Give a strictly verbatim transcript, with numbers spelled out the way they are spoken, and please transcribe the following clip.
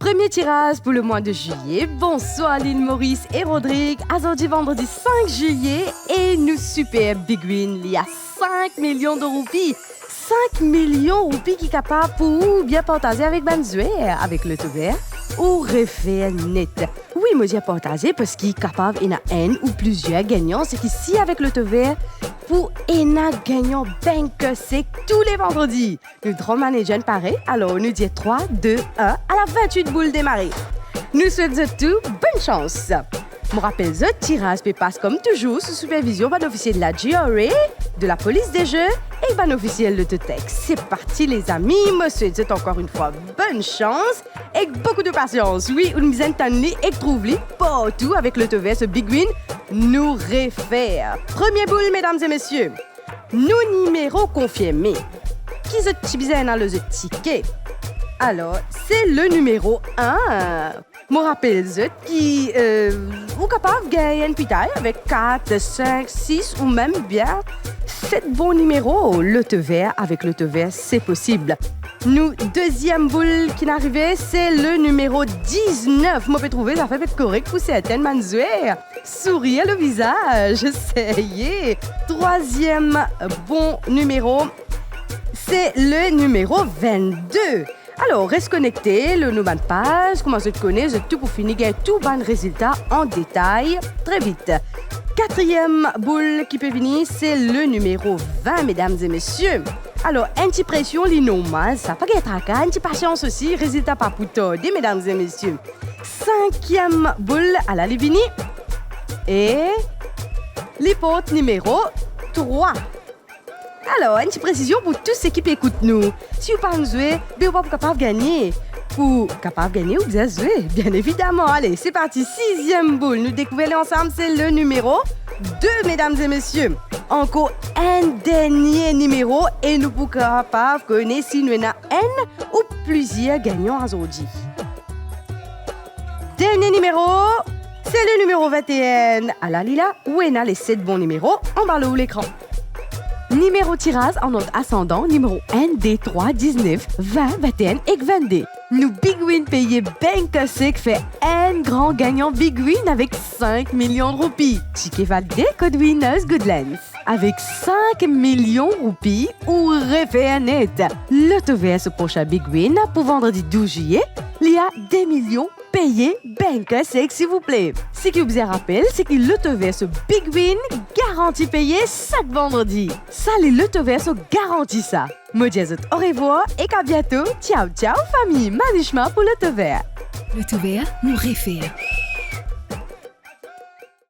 Premie tiraz pou lemwa de zilye. Bonswar Lil Moris e Rodrig. Azordi vandredi sink zilye e nou Super Big Win, li a sink milion de roupi. Sink milion roupi ki kapav pou ou oubien partaze avek bann zwer. Avek Lotovert, ou refer net. Wi, mo dir partaze parski kapav ena enn ou plizier gagnan, seki sir avek Lotovert pou ena gagnan bank sek tou le vandredi. Nou draw manager pare, alor nou dir trwa, de, enn, ala vintwit boul demare. Nou swet zot tou bonn sans. Mo rapel zot, tiraz pe pas kom touzour sou sipervizion bann ofisie de la G R A, de la polis de ze ek bann ofisie Lottotech. Se parti lezami, mo swet zot ankor enn fwa bonn sans ek boukou de pasians. Wi, ou'nn bizin tann li ek trouv li partou avek Lotovert so Big Win, nou refer. Premie boul, medam e mesie. Nou nimero konfirme. Ki zot ti bizin ena lor zot tike? Alor, se le nimero enn. Mo rapel zot ki, eh, ou kapav gagn enn pitay avek kat, sink, sis ou mem bien set bon nimero. Lotovert, avek Lotovert, se posib. Nou deziem boul ki'nn arive, se le nimero diznef. Mo pe trouve zafer pe korek pou sertenn bann zwer. Sourir lor vizaz, sa y est. Trwaziem bon nimero, se le nimero vennde. Alor, res konekte lor nou bann paz, kouma zot kone, zot tou pou fini gagn tou bann rezilta an detay tre vit. Katriem boul ki pe vini, se le nimero vin, medam e mesie. Alor, enn ti presion, li normal sa, pa gagn traka, enn ti pasians osi, rezilta pa pou tarde, medam e mesie. Sinkiem boul, ala li vini. E li port nimero trwa. Alor, enn ti presizion pou tou seki pe ekout nou. Si ou pa'nn zwe, be ou pa pou kapav gagne. Pou kapav gagne, ou bizin zwe, bien evidaman. Ale, se parti, siziem boul, nou dekouver li ansam, se le nimero de, medam e mesie. Ankor enn dernie nimero e nou pou kapav kone si nou ena enn ou plizier gagnan azordi. Dernie nimero, se le nimero vinteenn. Ala li la, ou ena le set bon nimero anba lor ou lekran. Nimero tiraz an ord asandan, nimero enn, de, trwa, diznef, vin, vinteenn ek vennde. Nou Big Win peye bank sek fer enn gran gagnan Big Win avek sink milion roupi. Tike valide, code winners, good lens. Avek sink milion roupi, ou refer net. Lotovert so prosin Big Win pou vandredi douz zilye, li a de milion peye bank sek, silvouple. Seki ou bizin rapel, seki Lotovert so Big Win garanti peye sak vandredi. Sa li Lotovert so garanti sa. Mo dir zot orevwar ek a biento. Tchao, tchao, fami. Manishma pou Lotovert. Lotovert, nou refer.